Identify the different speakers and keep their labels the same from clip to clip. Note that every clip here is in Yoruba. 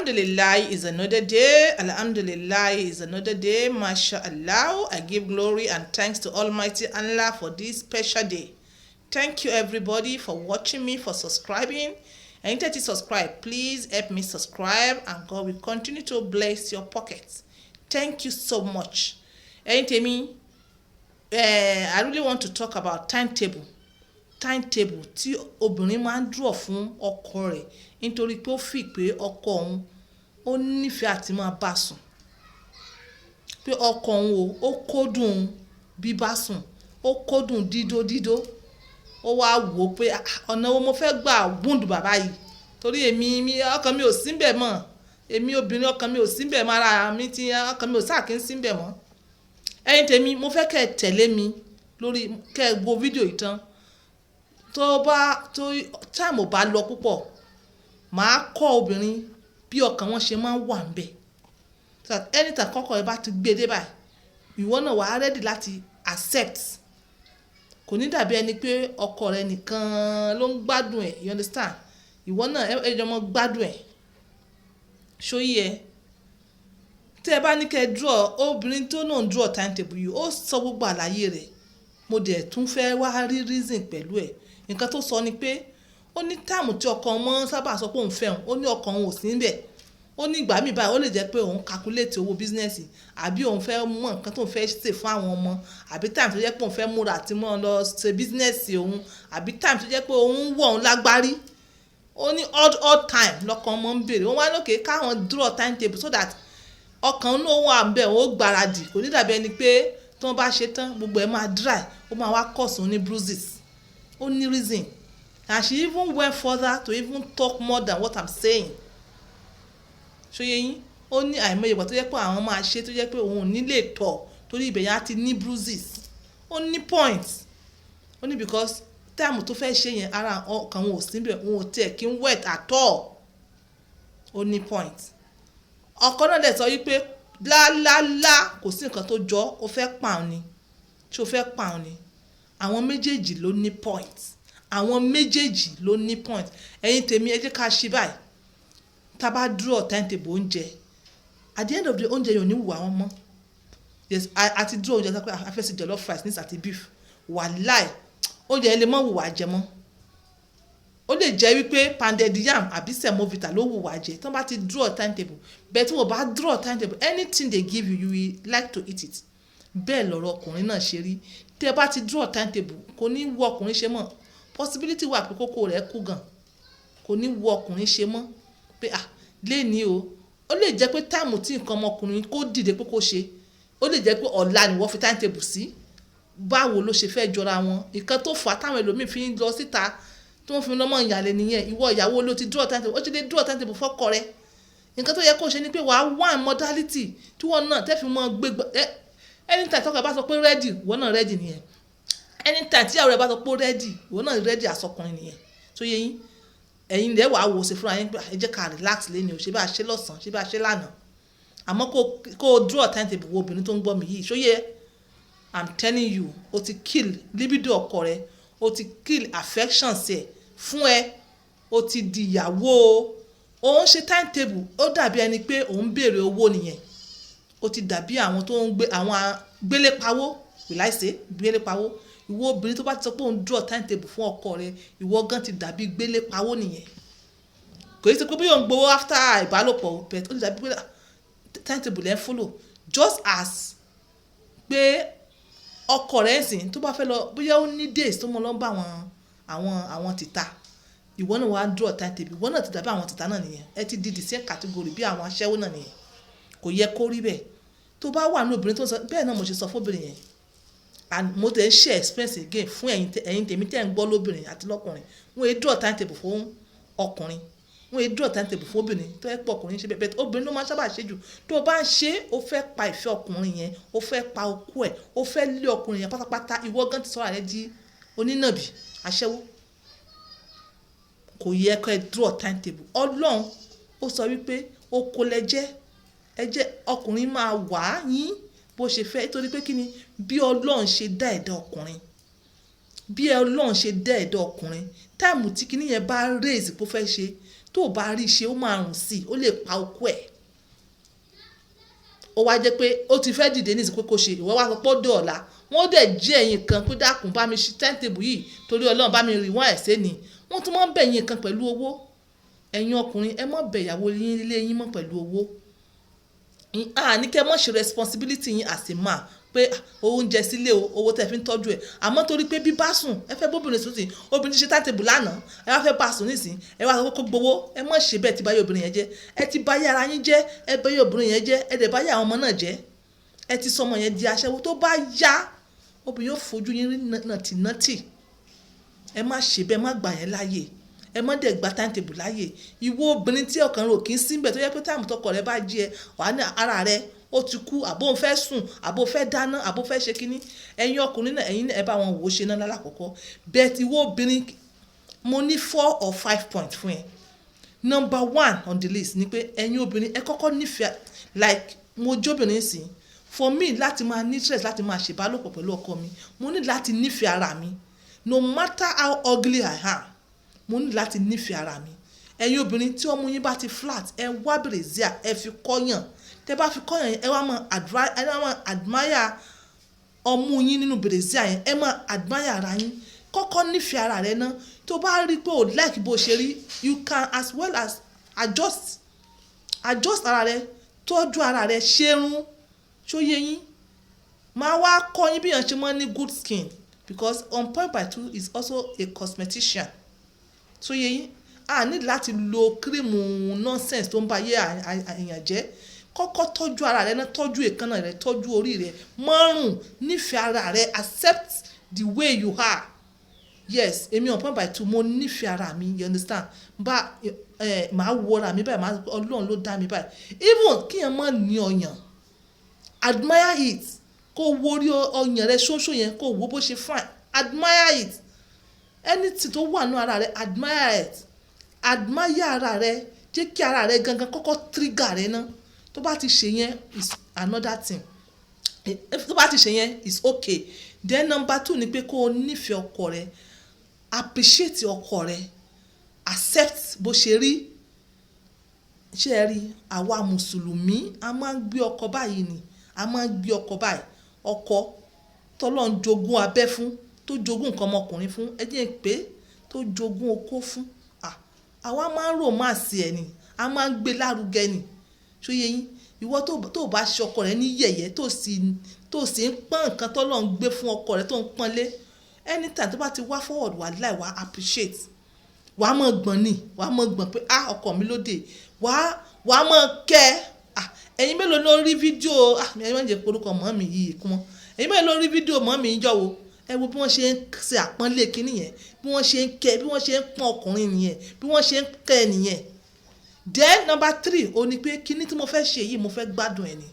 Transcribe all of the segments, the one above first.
Speaker 1: Alhamdulillah is another day. Alhamdulillah is another day. MashaAllah. I give glory and thanks to Almighty Allah for this special day. Thank you, everybody, for watching me, for subscribing. And if you subscribe, please help me subscribe and God will continue to bless your pockets. Thank you so much. Ẹ̀yin tèmi, I really want to talk about timetable. Timetable tí obìnrin máa ń draw fún ọkọ rẹ̀ nítorí pé ó fi pé ọkọ òun ó nífẹ̀ẹ́ àti máa bá sùn. Pé ọkọ òun o, ó kúndùn bíbá sùn, ó kúndùn dídó dídó. Ó wá wò pé ọ̀nà wo mo fẹ́ gbà wound bàbá yìí, torí èmi mi ọkàn mi ò sí ńbẹ̀ mọ́. Èmi obìnrin, ọkàn mi ò sí ńbẹ̀ mọ́, ara mi ti ọkàn mi ò sáà kí ń sí ńbẹ̀ mọ́. Ẹ̀yin tèmi, mo fẹ́ kí ẹ tẹ̀lé mi lórí kí ẹ wo fídíò yìí tán. Tó bá tó time ò bá lọ púpọ̀, màá kọ́ obìnrin bí ọkàn wọn ṣe máa ń wà níbẹ̀. So that anytime kọ́kọ́ ẹ bá ti gbé dé báyìí, ìwọ náà wà á ready láti accept. Kò ní dàbí ẹni pé ọkọ rẹ nìkan ló ń gbádùn ẹ̀, you understand? Ìwọ náà ẹ jọ mọ́ gbádùn ẹ̀. Ṣó yé ẹ? Tí ẹ bá ní kí ẹ draw, obìnrin tó náà ń draw timetable yìí, ó sọ gbogbo àlàyé rẹ̀. Mo dẹ̀ tún fẹ́ wá rí reason pẹ̀lú ẹ̀. Nǹkan tó sọ ni pé ó ní time tí ọkọ wọn sábà sọ pé òun fẹ́ òun, ó ní ọkọ òun ò sí níbẹ̀. Ó ní ìgbà míì báyìí, ó lè jẹ́ pé òun calculate owó business, àbí òun fẹ́ mọ̀ nǹkan tó ń fẹ́ ṣe fún àwọn ọmọ, àbí time tó jẹ́ pé òun fẹ́ múra àti mọ́ lọ ṣe business òun, àbí time tó jẹ́ pé òun wọ̀ òun lágbárí. Ó ní odd odd time lọ́kàn ọmọ ń bèèrè. Wọ́n wá lókè káwọn draw timetable so that ọkàn náà wà níbẹ̀, ó gbáradì. Kò ní dàbí ẹni pé tí wọ́n bá ṣe tán, gbogbo ẹ̀ máa dry, ó máa wá cause òun ní bruises. Ó ní reason, and she even went further to even talk more than what I'm saying. Ṣó yé yín? Ó ní àìmọye ìgbà tó jẹ́ pé àwọn máa ṣe tó jẹ́ pé òun ò ní lè tọ̀ torí ibẹ̀ yẹn á ti ní bruises. Ó ní point. Ó ní because time tó fẹ́ ṣe yẹn, ara ọkàn òun ò sí níbẹ̀, òun ò tiẹ̀ kí ń wet at all. Ó ní point. Ọkọ náà dẹ̀ sọ wípé lálálá, kò sí nǹkan tó jọ, ó fẹ́ pa òun ni. Ṣé o fẹ́ pa òun ni? Àwọn méjèèjì ló ní point. Àwọn méjèèjì ló ní point. Ẹ̀yin tèmi, ẹ jẹ́ ká ṣe báyìí. Tá bá draw timetable oúnjẹ, at the end of the day, oúnjẹ yẹn ò ní wù àwọn mọ́. Yes, a ti draw oúnjẹ sọ pé a fẹ́ ṣe jollof rice ní àti beef. Wàláì, oúnjẹ yẹn lè má wù wá jẹ mọ́. Ó lè jẹ́ wípé pounded yam àbí semovita ló wù wá jẹ. Tí wọ́n bá ti draw timetable. But tí wọ́n bá draw timetable, anything they give you, you will like to eat it. Bẹ́ẹ̀ lọ̀rọ̀ ọkùnrin náà ṣe rí. Tí ẹ bá ti draw timetable, kò ní wù ọkùnrin ṣe mọ́. Possibility wà pé kókó rẹ̀ kú gan. Kò ní wù ọkùnrin ṣe mọ́. Pé à, léèní o. Ó lè jẹ́ pé time tí nǹkan ọmọkùnrin kó dìde pé kó ṣe, ó lè jẹ́ pé ọ̀la ni wọ́n fi timetable sí. Báwo ló ṣe fẹ́ jọra wọn? Nǹkan tó fà á táwọn ẹlòmíì fi ń lọ síta, tí wọ́n fi lọ́ mọ́ ìyàlẹ̀ nìyẹn. Ìwọ ìyàwó ló ti draw timetable. Ó ti lè draw timetable fọ́kọ rẹ. Nǹkan tó yẹ kó ṣe ni pé wàá wá modality tí wọ́n náà tẹ́ fi mọ́ gbé ẹ. Anytime tọkọ ẹ bá sọ pé ready, ìwọ náà ready nìyẹn. Anytime tí ìyàwó rẹ bá sọ pé ready, ìwọ náà ready àsọkùnrin nìyẹn. Tó yé yín? Ẹ̀yin lẹ wàá wò ó ṣe fúnra yín pé ẹ jẹ́ ká relax léni o, ṣe bá a ṣe lọ́sàn-án, ṣe bá a ṣe lánàá. Àmọ́ kó o draw timetable wo obìnrin tó ń gbọ́ mi yìí, ṣó yé? I'm telling you, o ti kill libido ọkọ rẹ, o ti kill affections ẹ fún ẹ, o ti di ìyàwó. O ń ṣe timetable, ó dàbí ẹni pé òun béèrè owó nìyẹn. Ó ti dàbí àwọn tó ń gbé àwọn gbélépawó, will I say gbélépawó? Ìwọ obìnrin tó bá ti sọ pé òun draw timetable fún ọkọ rẹ, ìwọ gan ti dàbí gbélépawó nìyẹn. Kò í ṣe pé bóyá òun gbowó after ìbálòpọ̀, but ó ti dàbí pé timetable ẹ̀ ń follow, just as pé ọkọ rẹ̀ ń sìn tó bá fẹ́ lọ, bóyá ó ní days tó mọ́ lọ ń bá àwọn tìta, ìwọ náà wàá draw timetable, ìwọ náà ti dàbí àwọn tìta náà nìyẹn. Ẹ ti di the same category bí àwọn aṣẹ́wó náà nìyẹn. Kò yẹ kó rí bẹ́ẹ̀. Tó bá wà ní obìnrin tó ń sọ bẹ́ẹ̀ náà, mo ṣe sọ fún obìnrin yẹn, and mo tẹ̀ ń share experience again fún ẹ̀yin tèmi tẹ̀ ń gbọ́, lóbìnrin àti lọ́kùnrin. Wọ́n yé draw timetable fún ọkùnrin, wọ́n yé draw timetable fún obìnrin tó yẹ pé ọkùnrin ṣe bẹ́ẹ̀, but obìnrin ló máa ń sábà ṣe jù. Tó o bá ń ṣe, o fẹ́ pa ìfẹ́ ọkùnrin yẹn, o fẹ́ pa okó ẹ̀, o fẹ́ lé ọkùnrin yẹn pátápátá. Ìwọ gan ti sọ̀rọ̀ rẹ di onínàbì, aṣẹ́wó. Kò yẹ kó ẹ draw timetable. Ọlọ́run ó sọ wípé oko lẹ jẹ́, ẹ jẹ́ ọkùnrin máa wà yín bó ṣe fẹ́, nítorí pé kí ni? Bí Ọlọ́run ṣe dá ẹ̀dá ọkùnrin, bí Ọlọ́run ṣe dá ẹ̀dá ọkùnrin, time tí kíní yẹn bá raise kó fẹ́ ṣe, Tó o bá rí ṣe, ó máa rùn sí i, ó lè pa okó ẹ̀. Ó wá jẹ́ pé ó ti fẹ́ dìde ní ìsìnkú kó ṣe, ìwọ wá sọ pé ó dé ọ̀la. Wọ́n dẹ̀ jí ẹ̀yin kan pé, "Dákun, bá mi ṣe timetable yìí, torí Ọlọ́run, bá mi rí wọ́n ẹ̀ ni." Wọ́n tún máa ń bẹ̀ yín kan pẹ̀lú owó. Ẹ̀yin ọkùnrin, ẹ má bẹ̀ ìyàwó yín ilé yín mọ́ pẹ̀lú owó. A ní kẹ́ ẹ má ṣe responsibility yín as a man, pé oúnjẹ sílé o, owó tẹ́ fi ń tọ́jú ẹ̀. Àmọ́ torí pé bí bá sùn, ẹ fẹ́ bóbìnrin sùn sí, obìnrin ti ṣe timetable lánàá, ẹ wá fẹ́ bá sùn nísìn, ẹ wá sọ pé kó gbowó. Ẹ má ṣe bẹ́ẹ̀. Tí bá yé obìnrin yẹn jẹ́, ẹ ti bá yé ara yín jẹ́, ẹ bá yé obìnrin yẹn jẹ́, ẹ dẹ̀ bá yé àwọn ọmọ náà jẹ́. Ẹ ti sọ ọmọ yẹn di aṣẹ́wó. Tó bá yá, obìnrin yóò fojú yín rí nàtìnàtì. Ẹ má ṣe bẹ́ẹ̀, má gbà yẹn láàyè. Ẹ má dẹ̀ gba timetable láàyè. Ìwọ obìnrin tí ọkàn rẹ ò kí ń síbẹ̀, tó yẹ pé time tọkọ rẹ bá jí ẹ, wà ní ara rẹ ó ti kú, àbó ń fẹ́ sùn, àbó fẹ́ dáná, àbó fẹ́ ṣe kínní. Ẹ̀yin ọkùnrin náà, ẹ̀yin náà, ẹ bá wọn wò ó ṣe náà lálákọ̀ọ́kọ́. Bẹ́ẹ̀ tí ìwọ obìnrin, mo ní 4 or 5 points fún ẹ. Number one on the list ni pé ẹ̀yin obìnrin, ẹ kọ́kọ́ nífẹ̀ẹ́. Like mo jóbìnrin sí, for me láti máa ní interest láti máa ṣèbálòpọ̀ pẹ̀lú ọkọ mi, mo ní láti nífẹ̀ẹ́ ara mi. No matter how ugly I am, mo ní láti nífẹ̀ẹ́ ara mi. Ẹ̀yin obìnrin tí ọmú yín bá ti flat, ẹ wá brassiere, ẹ fi kọ́yàn. Tẹ́ bá fi kọ́yàn yẹn, ẹ wá máa admire ọmú yín nínú brassiere yẹn. Ẹ máa admire ara yín. Kọ́kọ́ nífẹ̀ẹ́ ara rẹ ná. Tó bá rí pé o like bó ṣe rí, you can as well as adjust ara rẹ, tọ́jú ara rẹ, ṣerun. Ṣó yé yín? Máa wá kọ́ yín bí èèyàn ṣe máa ní good skin, because On Point by Two is also a cosmetician. Ṣó yé yín? A ní láti lo cream nonsense tó ń ba ayé èèyàn jẹ́. Kọ́kọ́ tọ́jú ara rẹ náà, tọ́jú èékánná rẹ, tọ́jú orí rẹ márùn, nífẹ̀ẹ́ ara rẹ, accept the way you are. Yes, èmi On Point by Two, mo nífẹ̀ẹ́ ara mi, you understand? Bá ẹ màá wọra mi báyìí, màá, Ọlọ́run ló dá mi báyìí. Even kíyàn má ní ọyàn, admire it. Kó wo orí ọyàn rẹ ṣóńṣó yẹn, kó wo bó ṣe fine, admire it. Anything tó wà nínú ara rẹ, admire it, admire ara rẹ. Jẹ́ kí ara rẹ gangan kọ́kọ́ trigger rẹ ná. Tó bá ti ṣe yẹn is another thing. Tó bá ti ṣe yẹn is okay. Then number two ni pé kó o nífẹ̀ẹ́ ọkọ rẹ, appreciate ọkọ rẹ, accept bó ṣe rí. Ṣé ẹ rí, àwa mùsùlùmí, a máa ń gbé ọkọ báyìí ni, a máa ń gbé ọkọ báyìí. Ọkọ tọ́lọ́run jogún abẹ́ fún, tó jogún nǹkan ọmọkùnrin fún, ẹ jẹ́ n pé tó jogún okó fún, àwa máa ń romance ẹ̀ ni, a máa ń gbé lárugẹ ni. Ṣó yé yín? Ìwọ tó bá ṣe ọkọ rẹ ní yẹ̀yẹ́, tó sì ń pọ́n nǹkan tọ́lọ́run gbé fún ọkọ rẹ, tó ń pọ́n lé, anytime tó bá ti wá forward, wà láì wá appreciate, wà á mọ̀ gbọ̀n ni, wà á mọ̀ gbọ̀n pé, "Ah, ọkọ mi lóde." Wà á mọ̀ kẹ́. Ah, ẹ̀yin mélòó ló rí fídíò? Ah, ẹ̀yin máa ń jẹ́ porúkọ mọ́ mi yìí kún mọ́. Ẹ̀yin mélòó ló rí fídíò mọ́ mi jọ wo? Ẹ wo bí wọ́n ṣe ń ṣe àpọ́nlé kínní yẹn, bí wọ́n ṣe ń kẹ́, bí wọ́n ṣe ń pọ́n ọkùnrin nìyẹn, bí wọ́n ṣe ń kẹ́ ẹ nìyẹn. Then number three, ó ní pé kíní tí mo fẹ́ ṣe yìí, mo fẹ́ gbádùn ẹ̀ ni.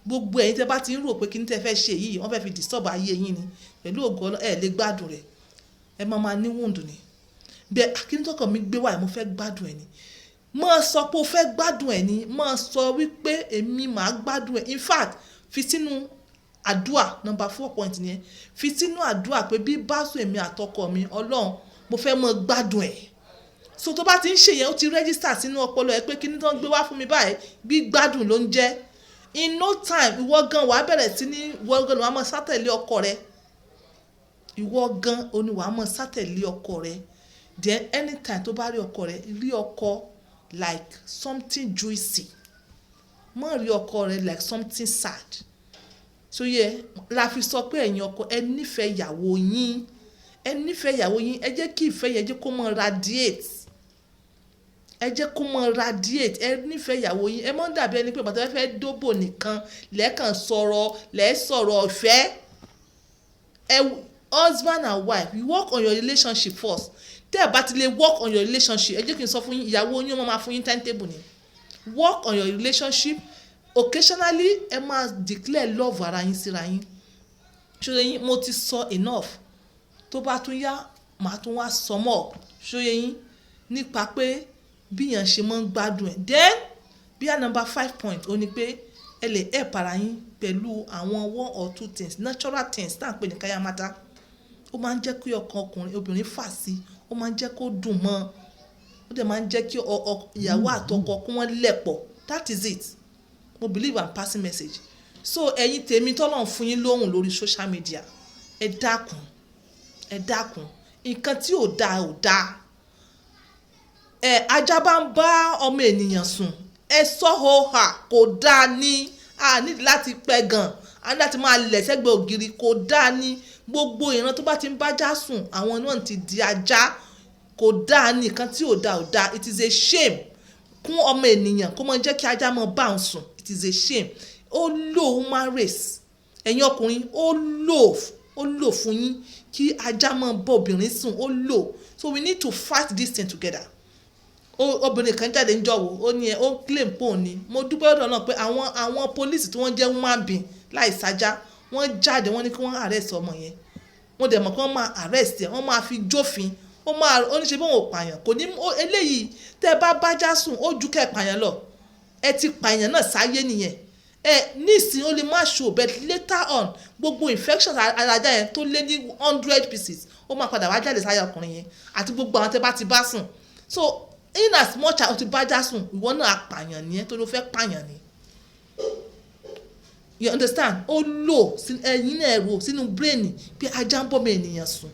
Speaker 1: Gbogbo ẹ̀yin tẹ́ bá ti ń rò pé kíní tẹ́ fẹ́ ṣe yìí, wọ́n fẹ́ fi disturb ayé yín ni, pẹ̀lú ògo Ọlọ́run, ẹ lè gbádùn rẹ̀. Ẹ máa máa ní wound ni. Bẹ́ẹ̀ kíní tọkàn mi gbé wá, mo fẹ́ gbádùn ẹ̀ ni. Máa sọ pé o fẹ́ gbádùn ẹ̀ ni. Máa sọ wípé èmi máa gbádùn ẹ̀. In fact, fi sínú àdúà. Number four point nìyẹn. Fi sínú àdúà pé bí bá sùn èmi àtọkọ mi, Ọlọ́run, mo fẹ́ mọ gbádùn ẹ̀. So tó bá ti ń ṣe yẹn, ó ti register sínú ọpọlọ ẹ pé kíní tó ń gbé wá fún mi báyìí, gbígbádùn ló ń jẹ́. In no time, ìwọ gan wàá bẹ̀rẹ̀ sí ní, ìwọ gan wàá mọ sátẹ̀lé ọkọ rẹ. Ìwọ gan oní wàá mọ sátẹ̀lé ọkọ rẹ. Then anytime tó bá rí ọkọ rẹ, rí ọkọ like something juicy, má rí ọkọ rẹ like something sad. So yẹ la fi sọ pé ẹ̀yin ọkọ, ẹ nífẹ̀ẹ́ ìyàwó yín, ẹ nífẹ̀ẹ́ ìyàwó yín. Ẹ jẹ́ kí ìfẹ́ yẹn, jẹ́ kó mọ radiate, ẹ jẹ́ kó mọ radiate. Ẹ nífẹ̀ẹ́ ìyàwó yín. Ẹ mọ́ dàbí ẹni pé bàtà fẹ́ dóbò nìkan lẹ́ẹ̀kan sọ̀rọ̀, lẹ́ẹ̀ sọ̀rọ̀ ìfẹ́. Ẹ husband and wife, you work on your relationship first. Tẹ́ ẹ bá ti lè work on your relationship, ẹ jẹ́ kí n sọ fún yín, ìyàwó yín ó máa fún yín timetable ni. Work on your relationship. Occasionally, ẹ máa declare love ara yín síra yín. Ṣó yé yín? Mo ti sọ enough. Tó bá tún yá, màá tún wá sọ mọ́. Ṣó yé yín? Nípa pé bí èèyàn ṣe máa ń gbádùn ẹ̀. Then bí a number five point, ó ní pé ẹ lè help ara yín pẹ̀lú àwọn one or two things, natural things tá à ń pè ní káyámátá. Ó máa ń jẹ́ kí ọkàn ọkùnrin, obìnrin fà sí, ó máa ń jẹ́ kó dùn mọ́. Ó dẹ̀ máa ń jẹ́ kí ìyàwó àtọkọ kí wọ́n lẹ̀ pọ̀. That is it. Mo believe I'm passing message. So ẹ̀yin tèmi tọ́lọ́run fún yín lóhùn lórí social media, ẹ dákun, ẹ dákun, nǹkan tí ò dáa ò dáa. Ẹ ajá bá ń bá ọmọ ènìyàn sùn, ẹ sọ hó-hà, kò dáa ní. A nídìí láti pẹ́ gan, a ní láti máa lẹ̀ sẹ́gbẹ̀ẹ́ ògiri, kò dáa ní. Gbogbo ìran tó bá ti ń bájá sùn, àwọn náà ti di ajá. Kò dáa ní. Nǹkan tí ò dáa ò dáa. It is a shame kún ọmọ ènìyàn kó máa jẹ́ kí ajá máa bá òun sùn. It is a shame. Ó low human race. Ẹ̀yin ọkùnrin, ó low fún yín kí ajá máa bá obìnrin sùn. Ó low. So we need to fight this thing together. Obìnrin kan jáde ń jọ̀wọ́, ó ní ẹ ó claim pò ní. Mo dúpẹ́ lọ́dọ̀ náà pé àwọn police tí wọ́n jẹ́ human being láì sájá, wọ́n jáde, wọ́n ní kí wọ́n arrest ọmọ yẹn. Wọ́n dẹ̀ mọ̀ kí wọ́n máa arrest ẹ̀, wọ́n máa fi jófin. Ó máa ó ní ṣe bí wọn ò pààyàn kò ní. Eléyìí tẹ́ ẹ bá bájá sùn, ó ju kẹ́ ẹ pààyàn lọ. Ẹ ti pààyàn náà sáyé nìyẹn. Ẹ nísìnyí, ó lè má show, but later on, gbogbo infection ara ajá yẹn tó lé ní 100 pieces, ó máa padà wá jáde sáyà ọkùnrin yẹn àti gbogbo àwọn tẹ́ bá ti bá sùn. So in as much as o ti bájá sùn, ìwọ náà apààyàn nìyẹn, tó ló fẹ́ pààyàn ni. You understand? Ó lò ẹ̀yin náà rò sínú brain pé ajá ń bọ́mọ ènìyàn sùn,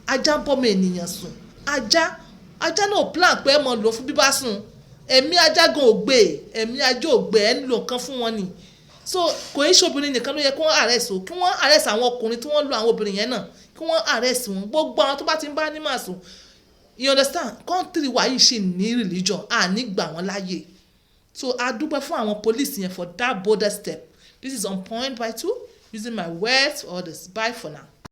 Speaker 1: ajá ń bọ́mọ ènìyàn sùn. Ajá náà plan pé ẹ mọ̀ lò fún bíbá sùn. Ẹ̀mí ajá gan ò gbé, ẹ̀mí ajá ò gbé. Ẹ̀ ń lo nǹkan fún wọn ni. So kò í ṣe obìnrin nìkan ló yẹ kí wọ́n arrest o. Kí wọ́n arrest àwọn ọkùnrin tí wọ́n lo àwọn obìnrin yẹn náà, kí wọ́n arrest wọn, gbogbo àwọn tó bá ti ń bá animal sùn. You understand? Country wa yìí ṣì ní religion, a ní gbà wọ́n láàyè. So a dúpẹ́ fún àwọn police yẹn for that bolder step. This is On Point by Two, using my words for others. Bye for now.